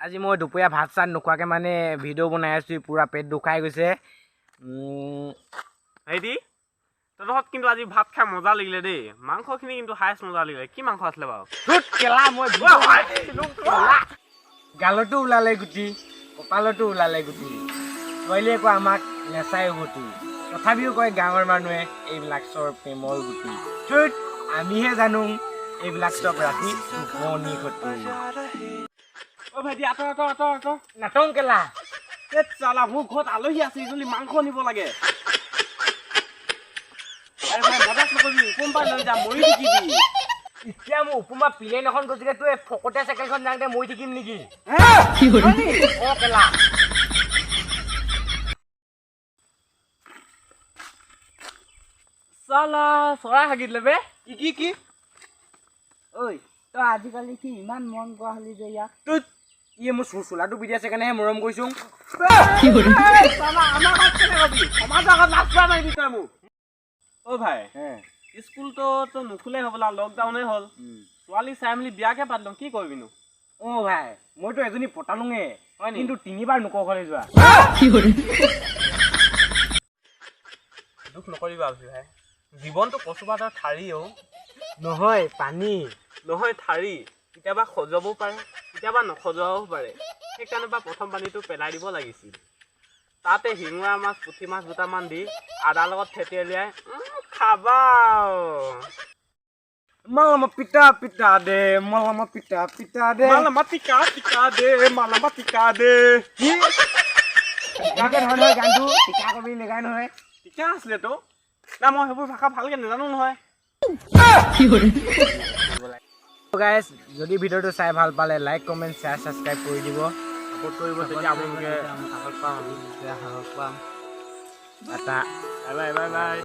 আজি মই দুপৰীয়া ভাত চাত নোখোৱাকৈ মানে ভিডিঅ' বনাই আছোঁ, পূৰা পেট দুখাই গৈছে। ভাইটি, তহঁত কিন্তু আজি ভাত খাই মজা লাগিলে দেই। মাংসখিনি কিন্তু হাইষ্ট মজা লাগিলে। কি মাংস আছিলে বাৰু? ধুত কেলা, মই গালতো ওলালে গুটি, কপালতো ওলালে গুটি। ছোৱালীয়ে কয় আমাক নেচাই উভতি, তথাপিও কয় গাঁৱৰ মানুহে এইবিলাক চব প্ৰেমৰ গুটি। ধুত, আমিহে জানো এইবিলাক চব ৰাতি টোপনি খতি। অ ভাইটি, আঁতৰ আঁতৰ আঁতৰ আঁতৰ। নাটং কেলা। ধেৎ চালা, মোৰ ঘৰত আলহী আছে, ইজনী মাংস নিব লাগে। আৰে ভাই, মজাক নকৰিবি, উপমা লৈ যাম, মৰি থাকিবি। এতিয়া মোৰ উপমা প্লেন এখন গৈছিলে, তই ফকতীয়া চাইকেলখন যাওঁতে মৰি থাকিম নেকি? অ কেলা। চালা চৰাই হাগি দিলে বে। কি কি কি? ঐ তই আজিকালি কি ইমান মন কৰা হলি যে ইয়াক? তই ইয়ে মোৰ চোলাটো পিটি আছে কাৰণেহে মৰম কৰিছো। চালা, আমাৰ ঘৰত কেনে কবি? সমাজৰ আগত লাজ পোৱা নাই তই মোক। অ ভাই, স্কুলটো তো নুখুলেই হ'বলা, লকডাউনে হ'ল। ছোৱালী চাই মেলি বিয়াকে পাতিলো, কি কৰিবিনো? অ ভাই, মইতো এজনী পতালোঙে। হয় নি? কিন্তু তিনিবাৰ লোকৰ ঘৰলৈ যোৱা। দুখ নকৰিবা ভাই, জীৱনটো কচু পাতৰ ঠাৰি অ। নহয়, পানী। নহয়, ঠাৰি। কেতিয়াবা সজুৱাবও পাৰে, কেতিয়াবা নসজুৱাবও পাৰে। সেইকাৰণে বা প্ৰথম পানীটো পেলাই দিব লাগিছিল। তাতে শিঙৰা মাছ, পুঠি মাছ দুটামান দি আদাৰ লগত থেতেলিয়াই খাবা আৰু। মালামা পিতা পিতা দে, মালামা পিতা পিতা দে। মালামা টিকা টিকা দে, মালামা টিকা দে। কি টিকাকে নহয় নহয়, গানটো টিকা কবি নেগায় নহয়। টিকা আছিলে তো না, মই সেইবোৰ ভাষা ভালকে নাজানো নহয়। গাইজ, যদি ভিডিঅ'টো চাই ভাল পালে লাইক, কমেণ্ট, শ্বেয়াৰ, ছাবস্ক্ৰাইব কৰি দিব। ছাপোৰ্ট কৰিব, তেতিয়া আপোনালোকে সাহস পাম, আমি তেতিয়া সাহস পাম। এটা বাই বাই বাই বাই।